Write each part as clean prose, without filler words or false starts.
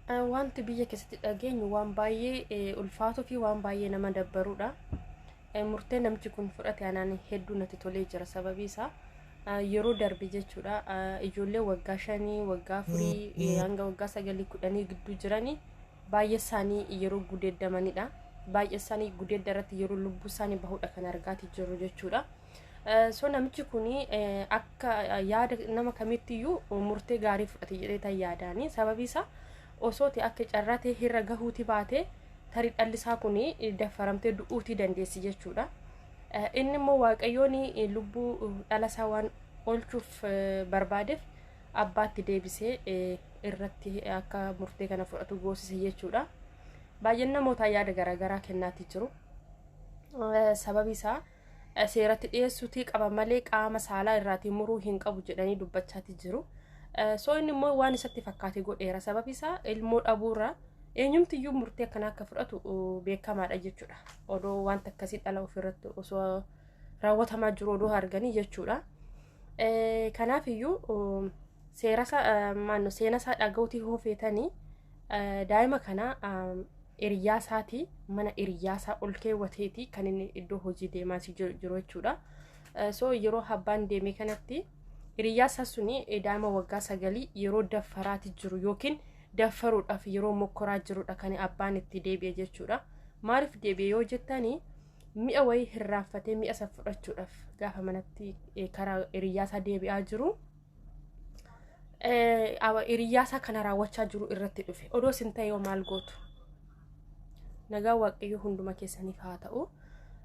Wanti biyya keessatti dhageenyu waan baay'ee ulfaatuu fi waan baay'ee nama dabbarudha. Murtee namichi kun fudhate anaan hedduu natti tolee jira. Sababii isaa yeroo darbe jechuudha, ijoollee waggaa 5, waggaa 4 hanga waggaa 9, 10 gidduu jiranii baay'ee isaanii yeroo gudeeddamanidha. Baay'ee isaanii gudeedda irratti yeroo lubbuu isaanii bahudha kan argaatii jirru jechuudha. So namichi kun akka yaada nama kamittiyyuu murtee gaarii fudhate jedhee tan yaadaani. Sababii isaa osoo ta'e akka carraa ta'e hirra gahuuti baate, tarii dhalli isaa kun daffaramtee du'uutii dandeessi jechuudha. Inni immoo Waaqayyoon lubbuu dhala isaa waan oolchuuf barbaadeef abbaatti deebisee irratti akka murtee kana fudhatu goosise jechuudha. Baay'een namootaa yaada garaagaraa kennaatii jiru. Sababi isaa seeratti dhiyeessuutii qaba malee qaama saalaa irraatii muruu hin qabu jedhanii dubbachaatii jiru. So inni immoo waan isatti fakkaate godheera. Sababi isaa ilmoo dhabuurra eenyumtiyyuu murtee akkanaa akka fudhatu beekamaadha jechuudha. Odoo wanta akkasii dhala ofirratti osoo raawwatamaa jiru odoo arganii jechuudha. Kanaaf iyyuu seera isaa seena isaa dhaga'uutii hoo feetanii, daa'ima kana hiriyaa isaatii mana hiriyaa isaa ol keewwateeti kan inni iddoo hojii deemaa jiru jechuudha. So yeroo abbaan deeme kanatti hiriyaa isaa suni daa'ima waggaa 9 yeroo daffaraati jiru yookiin daffaruudhaaf yeroo mokkoraa jirudha kan abbaan itti deebi'e jechuudha. Maaliif deebi'e yoo jettanii, mi'a wayii hirraaffatee mi'a isa fudhachuudhaaf gaafa manatti karaa hiriyaa isaa deebi'aa jiru, hiriyaa isaa kana raawwachaa jiru irratti dhufe. Odoo isin ta'e yoo maal gootu? Nagaa Waaqayyo hunduma keessaniif haa ta'u.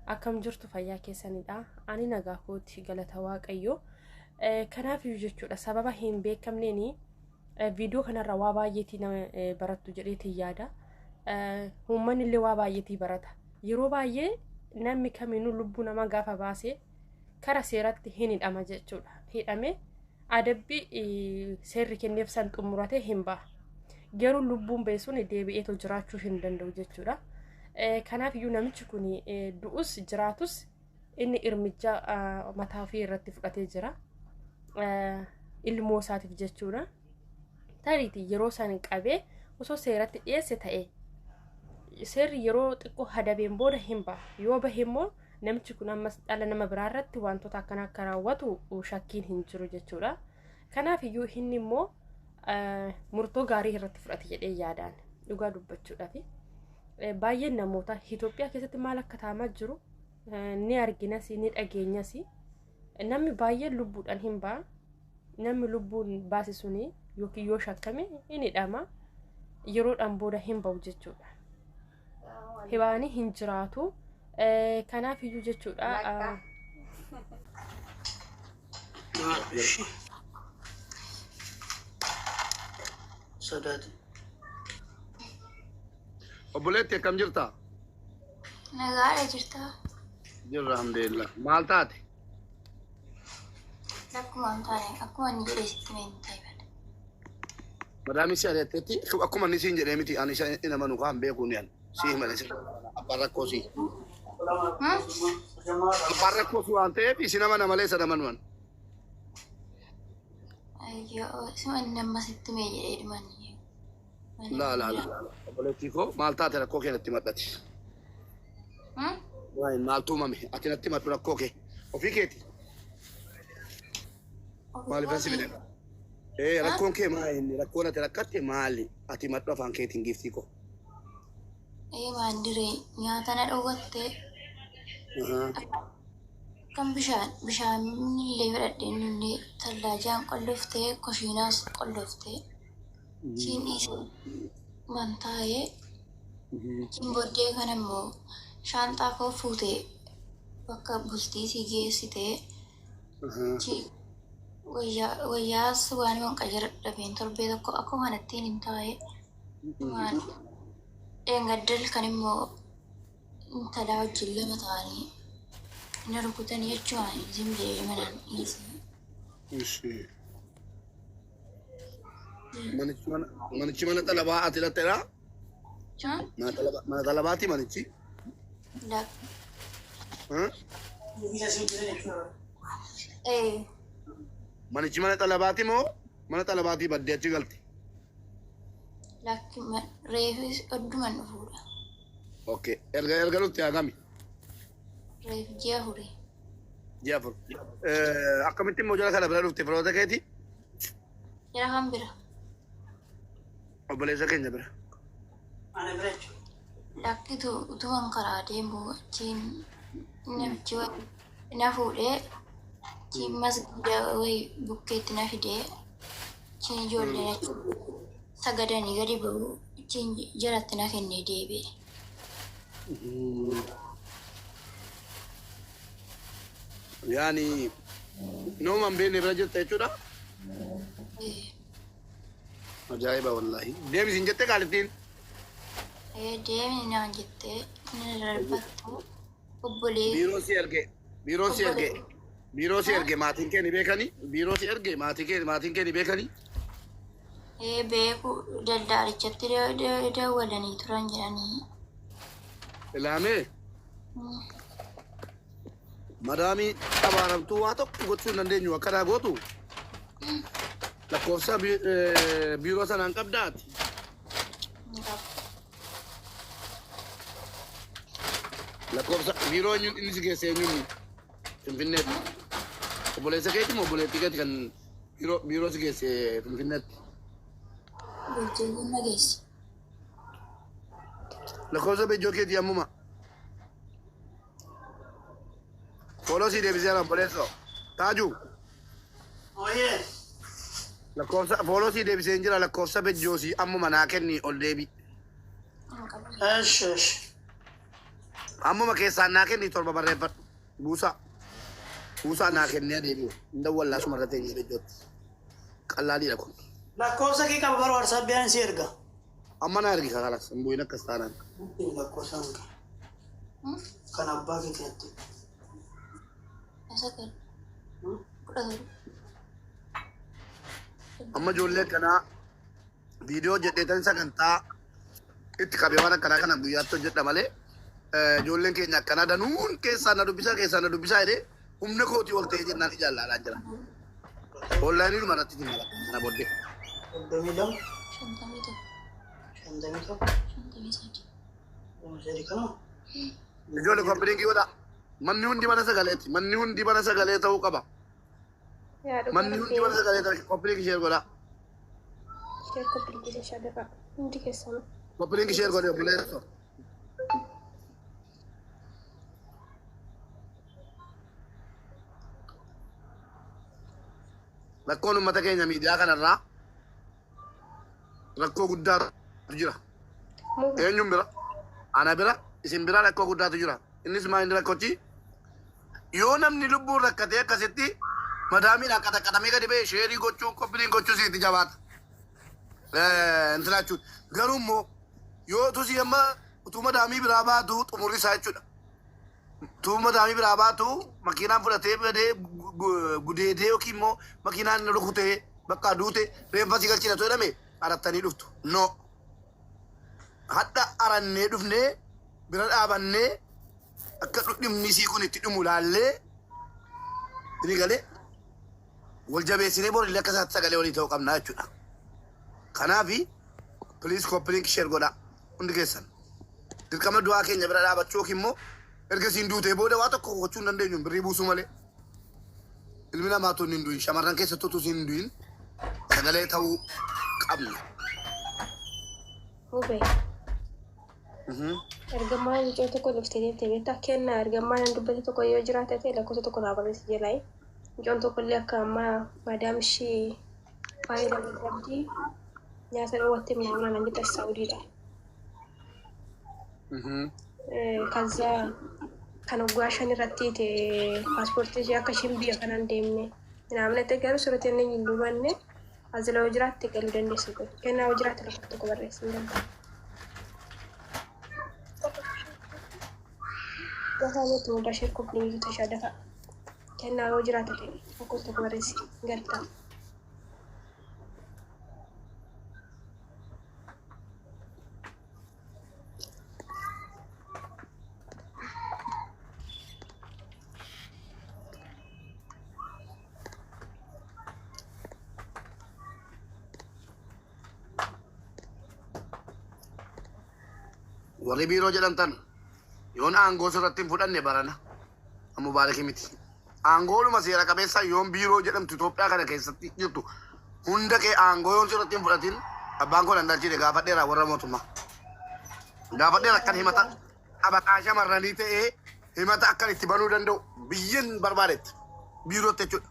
Akkam jirtu, fayyaa keessanidha? Ani nagaa kooti, galata Waaqayyo. Kanaaf iyyuu jechuudha, sababa hin beekamneeni viidiyoo kanarraa waa baay'eetii nama barattu jedheetiin yaada. Uummanni illee waa baay'eetii barata. Yeroo baay'ee namni kamiinuu lubbuu namaa gaafa baasee kara seeratti hin hidhama jechuudha. Hidhamee adabbii seerri kenneef san xumuratee hin baha. Garuu lubbuun ba'e sun deebi'eetoo jiraachuu hin danda'u jechuudha. Kanaaf iyyuu namichi kun du'us jiraatus inni irmicha mataa ofii irratti fudhatee jira. Ilmoo isaatiif jechuudha. Tariitii yeroo san qabee osoo seeratti dhiyeesse ta'e, seerri yeroo xiqqoo hadabeen booda hin baha. Yoo bahe immoo namichi kun ammas dhala nama biraa irratti wantoota akkana akka raawwatu shakkiin hin jiru jechuudha. Kanaaf iyyuu inni immoo murtoo gaarii irratti fudhate jedhee yaadaan, dhugaa dubbachuudhaaf. Baay'een namoota Itoophiyaa keessatti maal akka ta'amaa jiru ni arginas, ni dhageenyas. Namni baay'een lubbuudhaan hin ba'a. Namni lubbuun baase suni yookiin yoo shakkame hin hidhama. Yeroodhaan booda hin bahu jechuudha. Hibaanii hin jiraatu. Kanaaf iyyuu jechuudha. Sodaatu. Obboleetti, akkam jirta? Nagaadha, jirtaa? Jirra, alhamdulillah. Maal taate? Akkuma hin taane, akkuma inni jedhee sitti mee hin ta'e bada. Madaamii si ari'atteetti? Akkuma inni siin jedhee miti, ani isa hin amanu kaan beeku ni ani. Si malee si abbaan rakkoo si. Abbaan rakkoo si waan ta'eef isin amana malee isa amanu ani. Ayyoo, isuma inni amma sitti mee jedhee dhumanii. Laa laa laa. Obboleettii koo, maal taate? Rakkoo kee natti madhati. Waa'ee maaltu uumame? Ati natti madhu rakkoo kee. Ofii keeti. Maaliif si fide? Ee, rakkoon kee maali inni? Rakkoon ati rakkatte maali? Ati madhu afaan keetiin, giiftii koo. Ee, maandiree nyaata na dhowwattee kan bishaan illee fudhadhee illee tallaajaan qolloftee, kushiinaas qolloftee, siin dhiise mantaa'ee. Siin booddee kan immoo shaanxaa koo fuutee bakka bultii si geessitee, wayyaas waan himan qayyara dhabeen torbee tokko akkuma kanattiin hin taa'e. Waan dheengaddal kan immoo intalaa wajjin lama ta'anii na rukutanii jechuun isin jedhee manaan dhiise. Ishi. Manichi mana xalabaa ati hidhatteedha? Mana xalabaati manichi? La- Ee. Manichi mana xalabaati moo mana xalabaatii baddee achi galte? Lakki reefis odduman dhufuudha. Okay. Erga dhufte hagami? Reef ji'a afurii. Ji'a 4. Akkamitti immoo jara kana bira dhufte, firoota keeti? Jara kan bira. Obboleessa keenya bira. Ana bira jechuudha. Lakkitu utuman karaa deemu achiin namichi na fuudhee achiin masgiida wayii bukkeetti na fidee achiin ijoolleen achi sagadanii gadi ba'u achiin jaratti na kennee deebi'e. Yaani nama hin beekne bira jirta jechuudha. Ajaa'iba wallaahi. Deemi siin jettee qaalittiin. Deemi naan jettee na darbatte obbolee. Biiroo si erge. Biiroo si erge. Biiroo si erge maatiin kee ni beekanii? Biiroo si erge maatiin kee ni beekanii? Beeku, daldaalichatti dawwalanii turan jedhanii. Ilaamee madaamii abaaramtuu waa tokko gochuu hin dandeenyu akkanaa gootu lakkoofsa biiroo sanaan qabdaati. Hin qabu. Lakkoofsa biiroo eenyuun inni si geesse, eenyuun Finfinneetti? Obboleessa keeti moo obboleettii keeti kan biiroo si geesse Finfinneetti? Bulchiinsi na geesse. Lakkoofsa bejjoo keetii ammuma. Follow si deebiseera, obboleessoo. Taaju. Ooyee. Lakkoofsa follow si deebisee hin jira, lakkoofsa bejjoo si ammuma naa kenni, ol deebi. Hin qabu. Esh esh. Ammuma keessaan naa kenni, 7 barreeffadhu. Buusaa. Buusaa naa kennee adeemu. Hin dawwallaa suma irra teenyee bejjootti. Qallaaliidha kun. Lakkoofsa kee qaba bara WhatsAppiyaan si erga. Amma naa ergi kakalas. Hin bu'in akkas taanaan. Lakkoofsa kan abbaa kee kanatti. 9 17. Amma ijoollee akkanaa viidiyoo hojjedheetan sagantaa itti qabee waan akkanaa kana guyyaatti hojjedha malee ijoolleen keenya akkanaa danuun keessaa na dubbisaa, keessaa na dubbisaa jedhee humna kootii ol ta'ee jennaan ijaan laalaa jira. Onlaayiniidhuma irratti jimma kana booddee. 32. 51. 51. 53. 3 kanuma. Ijoollee, copy link godha. Manni hundi mana sagaleeti. Manni hundi mana sagalee ta'uu qaba. Yaa dhugaa Manni hundi mana rabbii. sagalee ta'uu, copy link share godha. Share, copy link jechaa dafa hundi keessanuu. Copy link share godhe, obboleessa. Rakkoon uummata keenya miidiyaa kanarraa rakkoo guddaatu jira. Muga. Eenyuun bira? Ana bira, isin bira rakkoo guddaatu jira. Innis maal inni rakkochi? Yoo namni lubbuun rakkatee akkasitti madaamiidhaan qaxaqaxamee gadi ba'e share gochuu, copy link gochuu sitti jabaata. Intila jechuudha. Garuu immoo yoo tusii amma utuu madaamii biraa baatu xumurri isaa jechuudha. Utuu madaamii biraa baatu makiinaan fudhatee badee gudeedee yookiin immoo makiinaan rukutee bakka duute reenfa si galchina jedhame arattanii dhuftu. No. Hadha arannee dhufnee bira dhaabannee akka dhimmi isii kun itti dhumu laallee inni galee wal jabeessinee borillee akka isaatti sagalee walii ta'uu qabna jechuudha. Kanaafi please copy link share godhaa hundi keessan. Dirqama du'aa keenya bira dhaabachuu yookiin immoo erga isiin duutee booda waa tokko gochuu hin dandeenyu birrii buusuu malee. Ilmi namaa tun hin du'in, shamarran keessattuu utuu isiin hin du'in sagalee ta'uu qabna. Mube. Ergamaan mucaa tokko dhuftee deemtee beektaa? Kennaa ergamaan nan dubbate tokko yoo jiraate ta'e lakkoofsa tokko naa barreessi jedhaa. Mucaan tokko illee akka ammaa madaam ishii baay'ee nama qabdi. Nyaata dhoowwattee minaaminaa nan jette, Saawudiidha. ከዛ kan waggaa 5 irratti ta'e paaspoortii ishee akka isheen biyya kanaan deemne minaamin itti garuu sirriitti inni hin dubanne azila yoo jiraatte galuu dandeessu. Kennaa yoo jiraatte lakkoofsa tokko barreessuu hin danda'a. Dafaa nutti mudaa, share, copy link tashaa dafaa. Kennaa yoo jiraate ta'e lakkoofsa tokko barreessi galta. Warri biiroo jedhamtan yoon aangoo sirratti hin fudhanne barana. Mubaarakii miti. Aangooluma seera qabeessa yoon biiroo jedhamtu Itoophiyaa kana keessatti jirtu hunda kee aangoo yoon sirratti hin fudhatin abbaan koo dandalchine gaafadheera warra mootummaa. Gaafadheera akkan himata abaqaa shamarranii ta'ee himata akkan itti banuu danda'u biyyan barbaadetti biirootti jechuudha.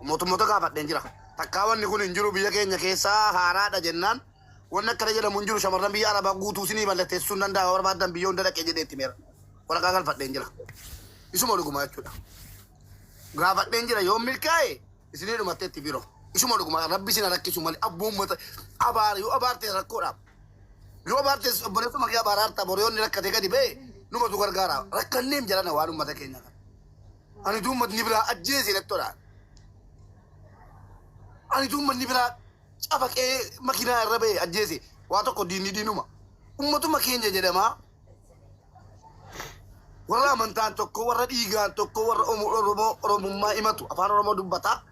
Mootummoota gaafadheen jira. Takkaa wanni kun hin jiru biyya keenya keessaa haaraadha jennaan wanni akkana jedhamu hin jiru shamarran biyya arabaa guutuu sinii mallatteessuu hin danda'a barbaadan biyya hunda dhaqee jedhee itti meera. Waraqaa galfadheen jira. Isuma dhuguma jechuudha. Gaafadheen jira yoo milkaa'e isinii dhumatteetti biiroo. Isuma dhuguma rabbi isin rakkisu malee abboommata abaara yoo abaarte rakkoodha. Yoo abaarte obboleessuma kee abaaraarta bor yoo inni rakkate gadi ba'e numatu gargaara. Rakkanneem jedhana waan uummata keenya kana. Ani tu uummatni biraa ajjeese natti tola. Ani tu uummatni biraa cafaqee makiinaa irra ba'e ajjeese waa tokko diinni diinuma. Uummatuma keenya jedhama. Warra amantaan tokko, warra dhiigaan tokko, warra Oromoo Oromummaa himatu, afaan Oromoo dubbata.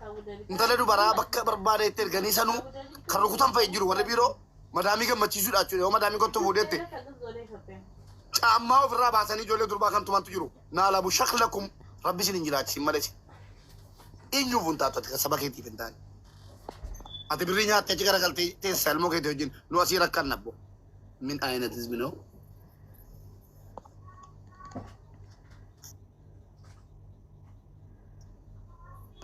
Intala dubaraa bakka barbaadetti erganii sanuu kan rukutan fa'i jiru warri biiroo madaamii gammachiisuudha jechuudha. Yoo madaamii kottu fuudhette caammaa ofirraa baasanii ijoollee durbaa kan tumantu jiru. Naalabu shaklakum rabbi isin hin jiraachisin malee isin. Eenyuuf hin taatu ati kan saba keetiif hin taane. Ati birrii nyaattee achi garagaltee teessa ilmoo keetii wajjin nu asii rakkanna abbo. Min ayinat hizbi ነው?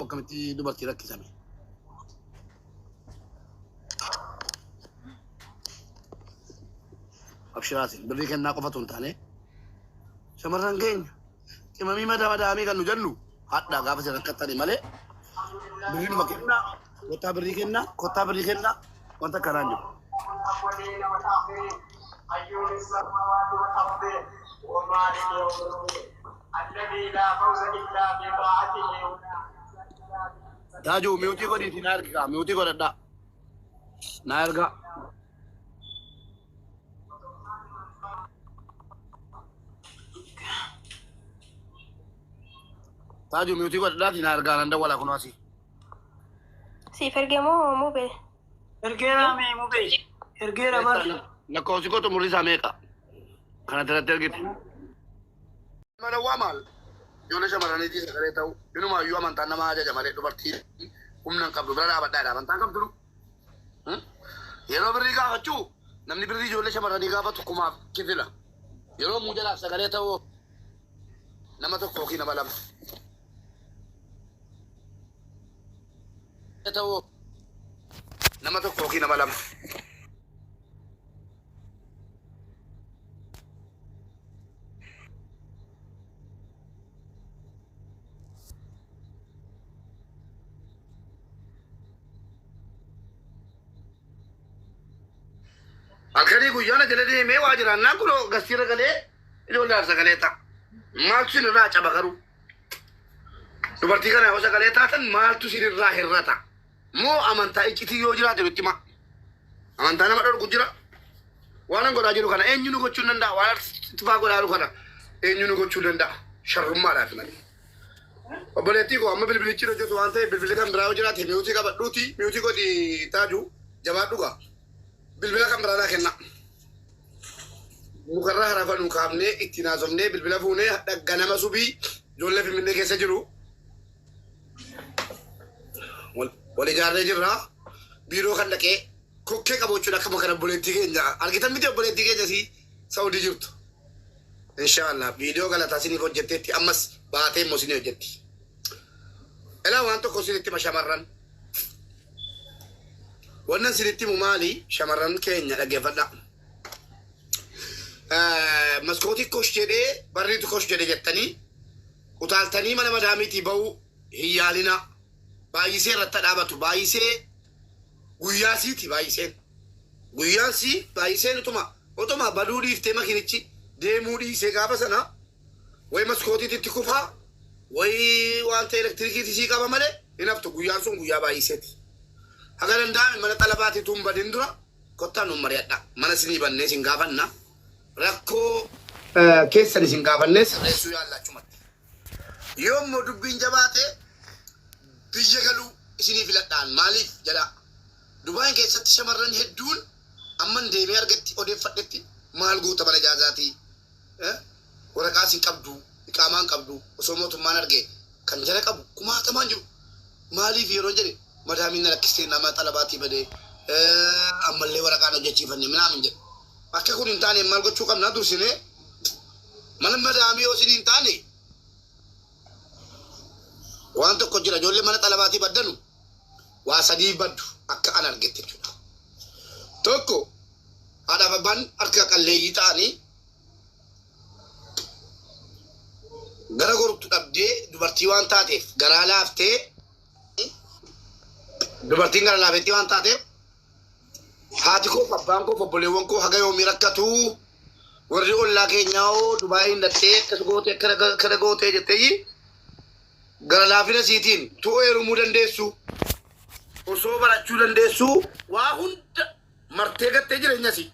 Akkamitti dubartii rakkisame? Abshiraasin birrii kennaa qofatu hin taane shamarran keenya qimamii madaa madaamii kan nu jennu hadhaa gaafa isin rakkattani malee birrii numa kennaa kottaa birrii kennaa kottaa birrii kennaa wanta akkanaa hin jiru. الأولين والآخرين قيوم السماوات والأرض ومالك يوم الدين الذي لا فوز إلا بطاعته ولا عز إلا بمحبته. Taajuu mute godhiiti na ergaa mute godhadhaa. Na ergaa. Taajuu mute godhadhaati na ergaa nan dawwala kunoo asii. Siif ergee moo mubee? Ergeera mee mubee? Ergeera bar. Lakkoofsi koo xumurri isaa meeqa? Kana irratti ergite. Madawwaa maal? Ijoollee shamarraniitii sagalee ta'u inumaayyuu amantaan nama ajaja malee dubartii humna hin qabdu bira dhaabadhaadha amantaan qabdu. Yeroo birrii gaafachuu namni birrii ijoollee shamarranii gaafatu kumaaf kifila. Yeroo muujalaaf sagalee ta'u nama tokko yookiin nama lama. Ta'u nama tokko yookiin nama lama. Halkanii guyyaana jala deemee waa jiraannaan kun gastiirra galee ijoolleef sagalee ta'a. Maaltu isin irraa caba garuu? Dubartii kana yoo sagalee taatan maaltu isin irraa hir'ata? Moo amantaa iccitii yoo jiraate nutti himaa. Amantaa nama dhorku jira. Waan an godhaa jiru kana eenyu nu gochuu hin danda'a? Waan artistii godhaa jiru kana eenyu nu gochuu danda'a? Sharrummaadhaaf malee. Obboleettii koo amma bilbilichi hojjetu waan ta'eef bilbilli kan biraa yoo jiraate mute qabadhuuti mute godhi taaju jabaadhu gaa. Bilbila kan biraa naa kenna. Mukarraa harafa nu kaafnee ittiin haasofnee bilbila fuunee ganama subii ijoollee Finfinnee keessa jiru. Wal ijaarree jirra. Biiroo kan dhaqee kokkee qabu jechuudha akkuma kana obboleettii keenya argitan miti obboleettii keenya si Saudii jirtu. Inshaallah viidiyoo galataa isiniif hojjetteetti ammas baatee immoo isinii hojjetti. Elaa waan tokko isinitti hima shamarran. Wannan isinitti himu maali shamarran keenya dhaggeeffadhaa. Maskootii kosh jedhee barriitu kosh jedhe jettanii utaaltanii mana madaamiitii ba'uu hin yaalinaa. Baay'isee irratti dhaabatu baay'isee guyyaa siiti baay'iseen. Guyyaan sii baay'iseen utuma baduu dhiiftee makiinichi deemuu dhiisee gaafa sana wayi maskootiitti kufaa wayi wanta elektirikiitti sii qaba malee hin haftu guyyaan sun guyyaa baay'iseeti. Haga danda'ame mana xalabaati tun badin dura kottaa nuun mari'adha. Mana isinii bannee isin gaafanna. Rakkoo keessan isin gaafannee sirreessuu yaalla achumatti. Yoo immoo dubbiin jabaate biyya galuu isinii filadhaan maaliif jedha. Dubaayin keessatti shamarran hedduun amman deemee argatti odeeffadhetti Maal goota mana ijaazaatii? Waraqaas hin qabdu, iqaamaa hin qabdu, osoo mootummaan arge kan jara qabu kumaatamaan jiru. Maaliif yeroo jedhe madaamiin na rakkistee nama xalabaatii badee ammallee waraqaan hojjechiifanne minaamin jedhe. Akka kun hin taane maal gochuu qabna dursinee mana madaamii yoo isin hin taane waan tokko jira ijoollee mana xalabaatii baddanu waa sadii baddu akka an argetti jechuudha. Tokko haadhaaf abbaan harka qalleeyyii ta'anii gara gortu dhabdee dubartii waan taateef garaa laaftee dubartiin gara laafeettii waan taateef haati koo abbaan koo obboleewwan koo haga yoomii rakkatu warri ollaa keenyaa hoo Dubaayiin dhattee akkas gootee akkana gootee jettee gara laafina siitiin tu'oo heerumuu dandeessu osoo barachuu dandeessu waa hunda martee gattee jireenya si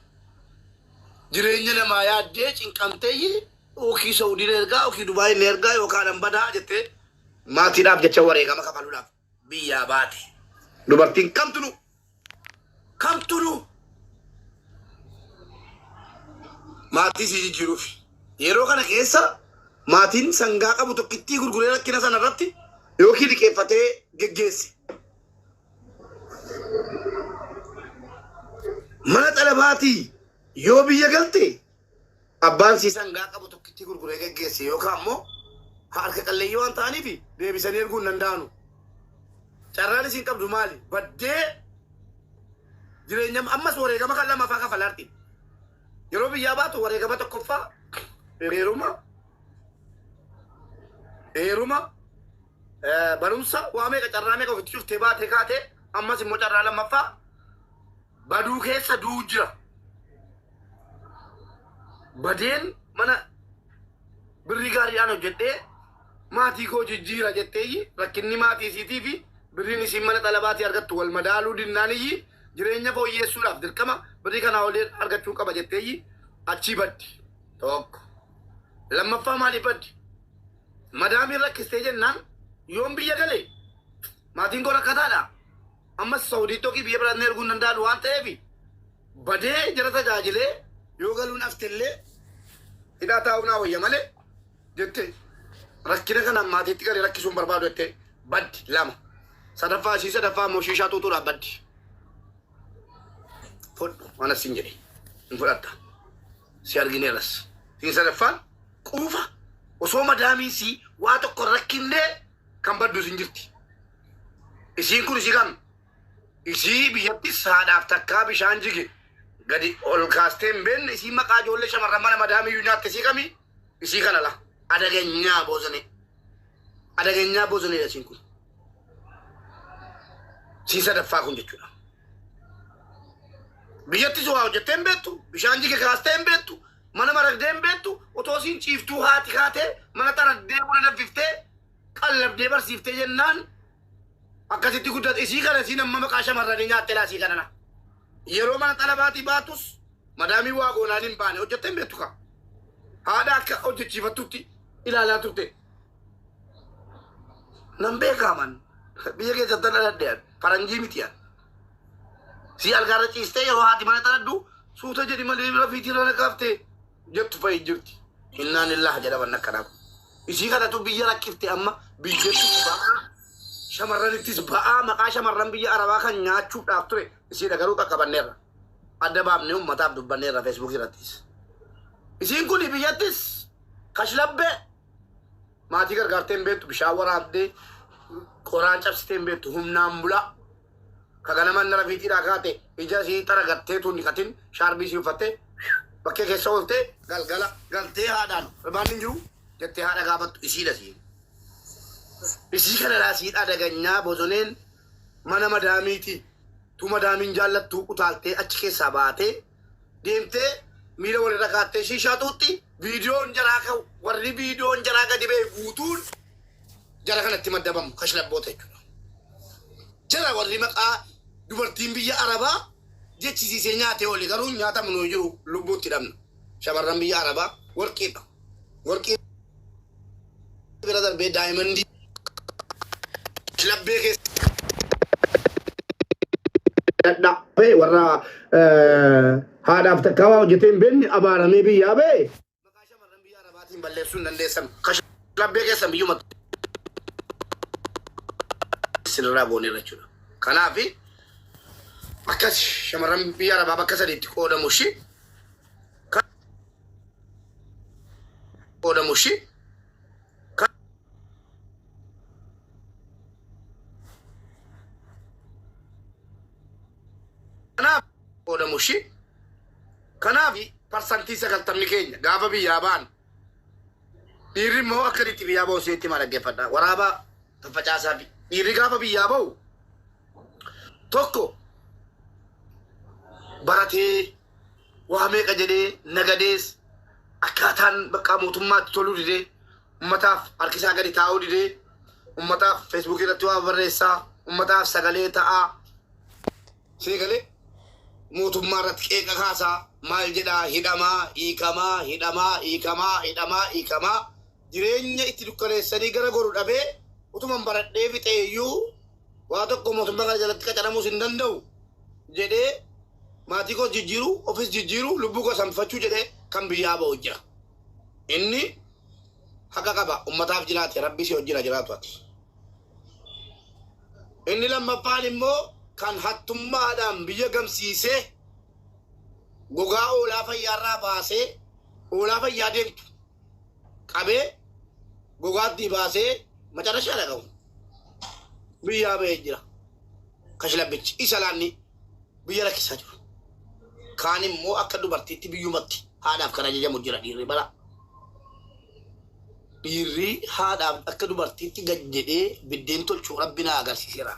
jireenya namaa yaaddee cinqamtee yookiin Saudii ergaa yookiin Dubaayiin ergaa yookaan hambadaa jettee maatiidhaaf jecha wareegama kafaluudhaaf biyyaa baate. Dubartiin kamtunu kamtunu maatii si jijjiiruuf yeroo kana keessa maatiin sangaa qabu tokkittii gurguree rakkina sana irratti yookiin liqeeffatee geggeesse. Mana xalabaatii yoo biyya galte abbaan sii sangaa qabu tokkittii gurguree geggeesse yookaan immoo harka qalleeyyii waan ta'aniif deebisanii erguu hin danda'anu. Carraan isiin qabdu maali? Baddee jireenya ammas wareegama kan lamaffaa kafalaarti. Yeroo biyyaa baatu wareegama tokkoffaa heeruma heeruma barumsa waa meeqa carraa meeqa ofitti cuftee baatee kaatee ammas immoo carraa lammaffaa baduu keessa du'uu jira. Badeen mana birrii gaariidhaan hojjedhee maatii koo jijjiira jetteeyyi rakkinni maatii isiitii fi birriin isiin mana xalabaatii argattu wal madaaluu dinnaaniyyi jireenya fooyyeessuudhaaf dirqama birrii kanaa olii argachuu qaba jetteeyyi achii baddi. Tokko. Lammaffaa maaliif baddi? Madaamiin rakkistee jennaan yoon biyya gale maatiin koo rakkataadha. Ammas Saawudii tokki biyya biraatti erguu hin danda'an waan ta'eef badee jara tajaajilee yoo galuun haftellee hidhaa taa'uu naa wayya malee jette rakkina kanaan maatiitti galee rakkisuun barbaadu jette baddi lama. Sadaffaa ishii sadaffaa immoo shiishaa xuuxuudhaaf baddi. Fudhu waan asiin jedhe hin fudhatta. Si argineeras. Siin sadaffaan quufa osoo madaamiin sii waa tokko rakkinnee kan baddu isin jirti. Isiin kun isii kam? Isii biyyattis haadhaaf takkaa bishaan jige gadi ol kaastee hin beekne isii maqaa ijoollee shamarran mana madaamiyyuu nyaatte isii kami? Isii kana la. Adaganyaa boozanee. Adaganyaa boozaneedha isiin kun. Isiin sadaffaa kun jechuudha. Biyyattis waa hojjettee hin beektu, bishaan jige kaastee hin beektu, mana maragdee hin beektu, otoo isiin ciiftuu haati kaatee mana xaragdee buna danfiftee qallabdee barsiiftee jennaan akkasitti guddate. Isii kana isiin amma maqaa shamarranii nyaatte laa isii kana na. Yeroo mana xalabaatii baatus madaamii waa goonaan hin baane hojjettee hin beektu kaa. Haadha akka hojjechiifattutti ilaalaa turte. Nan beekaa man. Biyya keessatti dhaladhe an. Faranjii miti an. Si algaarra ciistee yeroo haati mana xaladdu suuta jedhi malee rafiitii irra na kaaftee jettu fa'i jirti. Innaan illaah jedhaman akkanaa kun. Isii kanatu biyya rakkifte amma biyyattis ba'aa shamarranittis ba'aa maqaa shamarran biyya arabaa kan nyaachuudhaaf ture isiidha garuu qaqqabanneerra. Adda baafnee uummataaf dubbanneerra feesbuukii irrattis. Isiin kun biyyattis kashlabbee maatii gargaartee hin beektu bishaan waraabdee qoraan cabsitee hin beektu humnaan bulaa. Ka ganaman nara fiitiidhaa kaate ija isii xaragattee tun dhiqatin shaarbii isii uffattee bakkee keessa ooltee galgala galtee haadhaan irbaanni hin jiru jettee haadha gaafattu isiidha isiin. Isii kana laa siidhaa daganyaa bozoneen mana madaamiiti tu madaamiin jaallattu utaaltee achi keessaa baatee deemtee miila walirra kaattee shiishaa xuuxxi viidiyoon jaraa kan warri viidiyoon jaraa gadi ba'e guutuun jara kanatti maddabamu kashlabboota jechuudha. Jara warri maqaa dubartiin biyya Arabaa jechisiisee nyaatee oole garuu nyaatamu nu jiru lubbuutti dhabna. Shamarran biyya Arabaa warqiidha. Warqii bira darbee daayimandii labbee keessa dadhabee warra haadha Haadhaaf takkaa waa hojjetee hin beekne abaaramee biyyaa ba'e. Maqaa shamarran biyya Arabaatiin balleessuu hin dandeessan. Kashlabbee keessan biyyuma sirraa gooneerra jechuudha. Kanaaf akkas shamarran biyya Arabaa bakka sadiitti qoodamu ishii qoodamu ishii. Kanaaf qoodamu ishii. Kanaaf 90% keenya gaafa biyyaa ba'an dhiirri immoo akka itti biyyaa ba'u isinitti himaa, dhaggeeffadha. Waraabaa faffacaasaa fi dhiirri gaafa biyyaa ba'u tokko baratee waa meeqa jedhee nagadees akkaataan bakka mootummaatti toluu didee, ummataaf harkisaa gadi taa'uu didee, ummataaf Feesbuukii irratti waa barreessaa, ummataaf sagalee ta'aa, seegalee mootummaa irratti qeeqa kaasaa, maal jedhaa, hidhamaa hiikamaa, hidhamaa hiikamaa, hidhamaa hiikamaa, jireenya itti dukkaneessanii gara goru dhabee, utuman baradhee fixee iyyuu waa tokko mootummaa kana jalatti qacaramuus hin danda'u jedhee, maatii koo jijjiiruu, ofis jijjiiruu, lubbuu koo sanfachuu jedhee kan biyyaa ba'u jira. Inni haqa qaba, ummataaf jiraate, rabbi si wajjin haa jiraatu ati. Inni lammaffaan immoo kan hattummaadhaan biyya gamsiisee, gogaa oolaa fayyaarraa baasee, oolaa fayyaa deemtu qabee gogaatti baasee macarashaa dhagahu biyyaa ba'ee jira. Kashlabbichi isa laanni biyya rakkisaa jiru. Kaan immoo akka dubartiitti biyyumatti haadhaaf kan ajajamu jira dhiirri bara. Dhiirri haadhaaf akka dubartiitti gad jedhee biddeen tolchu rabbi na agarsiiseera.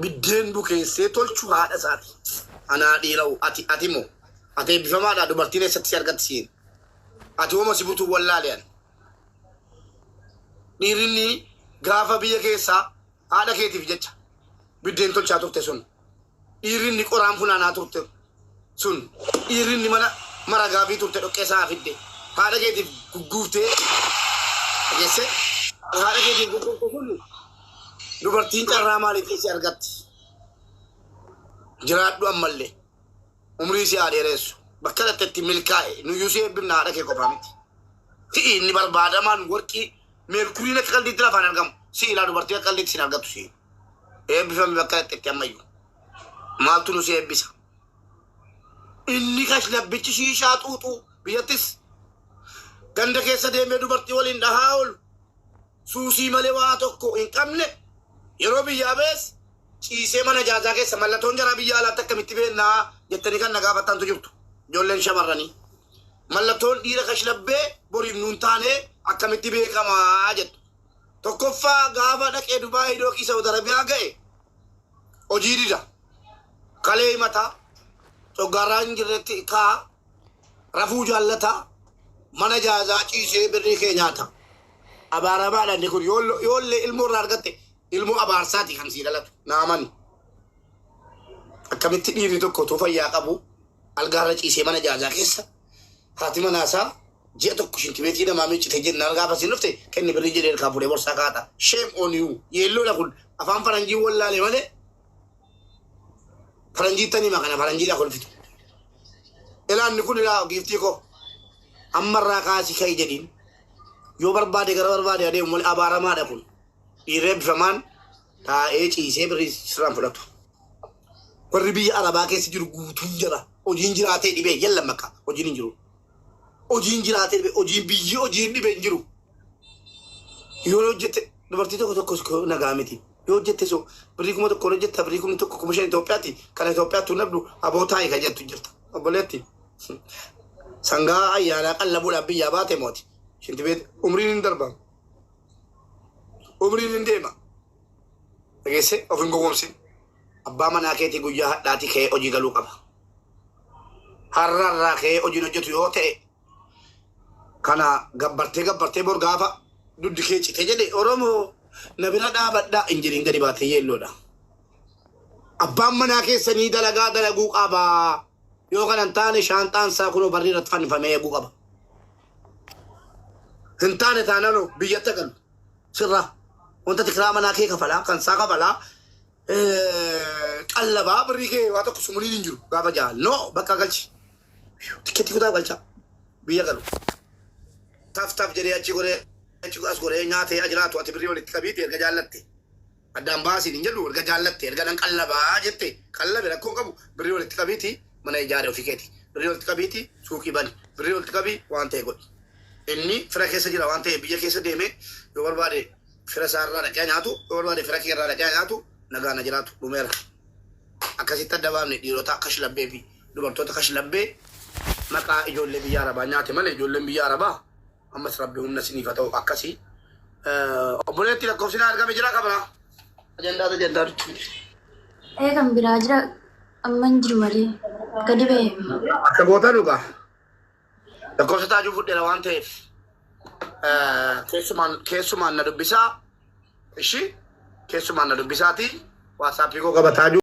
Biddeen bukeessee tolchu haadha isaati. Anaa dhiira'u ati moo ati eebbifamaadha, dubartiin eessatti si argatti siin. Ati hooma si butuu wallaale. Dhiirri gaafa biyya keessaa haadha keetiif jecha biddeen tolchaa turte sun, dhiirri inni qoraan funaanaa turte sun, dhiirri inni mana maragaafii turte, dhoqqee isaa fidde haadha keetiif gugguuftee dhageesse, haadha keetiif gugguufte sun, dubartiin carraa maaliif si argatti? Jiraadhu, ammallee umrii si haa dheeressu, bakka dhattetti milkaa'e. Nuyyuu si eebbifna, haadha kee qofaa miti. Si'i inni barbaadamaan, warqii meerkuriin akka qaldiitti lafaan argamu si ilaa, dubartii akka qaldiitti sin argattu. Si eebbifame bakka dhattetti. Ammayyuu maaltu nu si eebbisa? Inni kashlabbichi shiishaa xuuxuu biyyattis ganda keessa deemee dubartii waliin dhahaa oolu, suusii malee waa tokko hin qabne, yeroo biyyaa bees ciisee mana jaazaa keessa. Mallattoon jaraa biyya alaatti akkamitti beennaa jettanii kan na gaafattantu jirtu, ijoolleen shamarranii. Mallattoon dhiira kashlabbee boriif nuun taane akkamitti beekamaa jettu. Tokkoffaa, gaafa dhaqee Dubaayii yookiin Saudi Arabiyaa ga'e hojii dida. Kalee himataa, coggaarraa hin jirretti kaa, rafuu jaallataa, mana jaazaa ciisee birrii kee nyaata. Abaaramaadha inni kun. Yoollee ilmoo irraa argatte, ilmoo abaarsaati kan sii dhalatu, naamani. Akkamitti dhiirri tokko otoo fayyaa qabu algaarra ciisee mana jaazaa keessa, haati manaasaa ji'a tokko shintibeetii namaa miiccite jennaan, gaafa siin dhufte kenni birrii jedhee harkaa fuudhee borsaa kaata? Shame on you. Yeelloodha kun, afaan faranjii wallaale malee faranjiittanii hima, kana faranjiidha kolfitu. Ilaanni kun ilaa, giiftii koo, ammarraa kaasii ka'i jedhiin, yoo barbaade gara barbaade adeemu malee abaaramaadha kun. Dhiirri eebbifamaan taa'ee ciisee birrii sirraan fudhatu. Warri biyya Arabaa keessa jiru guutuun jira. Hojiin jiraatee dhibee yalla makka hojiin hin jiru. Hojiin jiraatee dhibee, hojiin biyyi hojiin dhibee hin jiru. Yoo hojjette, dubartii tokko tokko nagaa miti. Yoo hojjette so birrii 1000 hojjetta, birrii 1000 5,000 Itoophiyaatti kana Itoophiyaatti hin dhabdu, aboo taa'i kan jettu jirta. Obboleetti. Sangaa ayyaanaa qallabuudhaaf biyyaa baate mooti. Shintibeet umriin hin darba. Umriin hin deema. Dhageesse, of hin gowwoomsin. Abbaa manaa keetii guyyaa hadhaatii ka'ee hojii galuu qaba. Har'arraa ka'ee hojiin hojjetu yoo ta'e, kana gabbartee gabbartee bor gaafa duddi kee cite jedhe Oromoo na bira dhaabadhaa hin jedhin, gadi baatee yeelloodha. Abbaan manaa keessanii dalagaa dalaguu qaba. Yoo kana hin taane, shaanxaan isaa kunoo barrii irratti fannifamee eeguu qaba. Hin taane taanaan biyyatti galu sirraa. Wanta tikiraa manaa kee kafalaa, kan isaa kafalaa. Qallabaa birrii kee waa tokko sumuliin hin jiru gaafa jaal no bakka galchi. Tikkeetti kutaa galcha biyya galu. Taf taf jedhee achi godhee achi as godhee nyaatee jiraatu ati birrii walitti qabiite erga jaallatte. Addaan baasiin hin jedhu erga jaallatte erga nan qallabaa jette qallabe rakkoon qabu birrii walitti qabiiti mana ijaare ofii keeti. Birrii walitti qabiiti suuqii bani. Birrii walitti qabii waan ta'e godhi. Inni fira keessa jira waan ta'eef biyya keessa deemee yoo barbaade fira isaarraa dhaqee nyaatu yoo barbaade fira kee irraa dhaqee nyaatu nagaa na jiraatu dhumeera. Akkasitti adda baafne dhiirota kashlabbee fi dubartoota kashlabbee maqaa ijoollee biyya arabaa nyaate malee ijoolleen biyya arabaa ammas rabbi humna isiniif haa ta'u akkasii. Obboleetti lakkoofsi naa argame jira qabna. Ajandaa ajandaa. Ee kan biraa jira amma hin jiru malee gadi ba'e. Akka gootan dhugaa. Lakkoofsa taajuu fudheera waan ta'eef keessumaan keessumaan na dubbisaa. Ishi keessumaan na dubbisaati. WhatsAppii koo qaba taajuu.